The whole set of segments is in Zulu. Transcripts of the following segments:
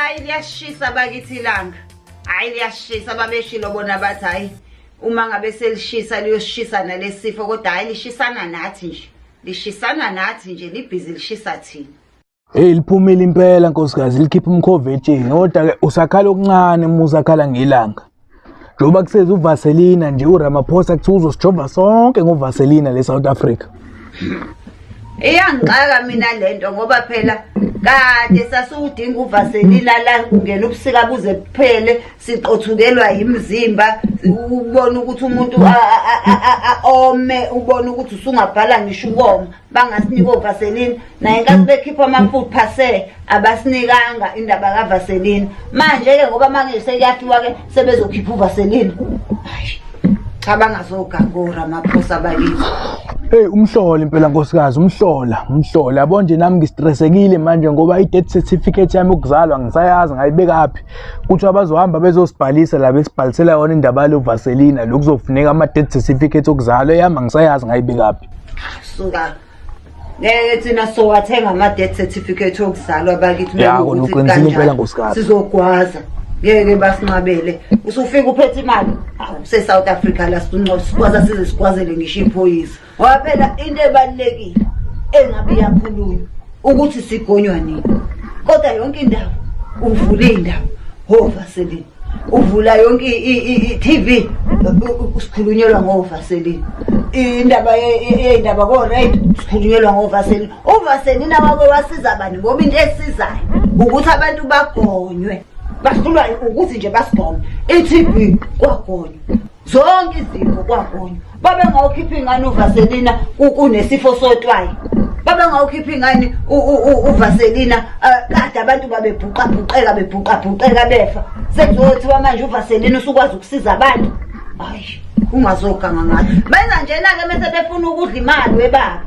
Hayi, liyashisa bakithi ilanga. Hayi, liyashisa. Babeshilo bona bathi hayi, uma ngabe selishisa liyoshisa nalesifo, kodwa hayi, lishisana nathi nje, lishisana nathi nje, libhizi lishisa thina. Hey, liphumile impela nkosikazi, likhipha umkhovu etsheni, kodwa ke usakhala okuncane uma usakhala ngelanga. Njengoba kuseza uVaselina nje, uRamaphosa kuthiwa uzosijova sonke ngoVaselina le South Africa. Iyangixaka mina lento, ngoba phela kade sasiwudinga uvaselina la, kungena ubusika buze buphele, siqothukelwa yimizimba, ubone ukuthi umuntu ome, ubone ukuthi usungabhala ngisho ukoma, bangasinika ovaselina. Naye nkathi bekhipha ama-food parcel abasinikanga indaba kavaselina. Manje-ke ngoba manje sekuyafiwa-ke, sebezokhipha uvaselina. Hayi cha, bangazoganga oRamaphosa bakithi. Hey, umhlola impela nkosikazi, umhlola, umhlola. Yabo nje nami ngistressekile manje ngoba i-death certificate yami yokuzalwa ngisayazi ngayibekaphi. Kuthiwa bazohamba bezosibhalisa la, besibhalisela yona indaba yalo Vaselina, lokhu kuzofuneka ama-death certificate okuzalwa, eyami angisayazi ngayibekaphi. Suka, ngeke thina sowathenga ama-death certificate okuzalwa bakithi. Ya, kona ukuthi uqinisile impela, kanjani. nkosikazi. Sizogwaza, ngeke basinqabele. Usufika uphethe imali, awu, se-South Africa la, sigwaza size sigwazele ngisho iphoyisa, ngoba phela into ebalulekile engabe iyakhulunywa ukuthi sigonywa nini, kodwa yonke indawo uvule indawo hovaselini, uvula yonke i-TV, sikhulunyelwa ngovaselini, indaba yey'ndaba ko-radio sikhulunyelwa ngovaselini. Uvaselina wake wasiza bani? Ngoba into esizayo ukuthi abantu bagonywe, bahlulwa ukuthi nje basigome. I-TB kwagonywa, zonke izifo kwagonywa. Babengawukhipha ingane uvaselina kunesifo sotwayi? Babengawukhipha ingane uvaselina kade abantu babebhuqabhuqeka, bebhuqabhuqeka, befa? Sekuzothiwa manje uvaselina usukwazi ukusiza abantu? Hayi, ungazoganga ngayo. Benza njena-ke mese befuna ukudla imali, webaba.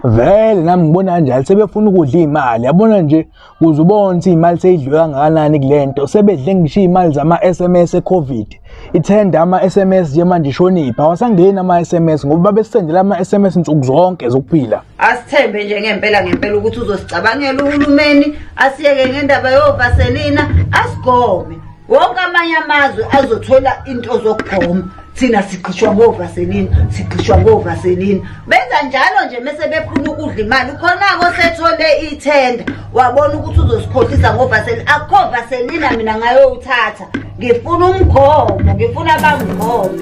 Vele nami ngibona kanjalo, sebefuna ukudla iy'mali. Yabona nje, kuze ubone ukuthi iy'mali seyidliwe kangakanani kule nto, sebedle ngisho iy'mali zama-SMS e-COVID. Ithenda ama-SMS nje manje ishoniphi, awasangeni ama-SMS ngoba babesendela ama-SMS nsuku zonke zokuphila. Asithembe nje ngempela ngempela ukuthi uzosicabangela uhulumeni, asiyeke ngendaba yovaselina, asigome. Wonke amanye amazwe azothola into zokugoma, thina sigqishwa ngovaselina, sigqishwa ngovaselina. Benza njalo nje mese befuna ukudla imali. Ukhona-ko sethole ithenda, wabona ukuthi uzosikhohlisa ngovaselina. Akukho vaselina mina ngayowuthatha, ngifuna umgomo, ngifuna bangigome.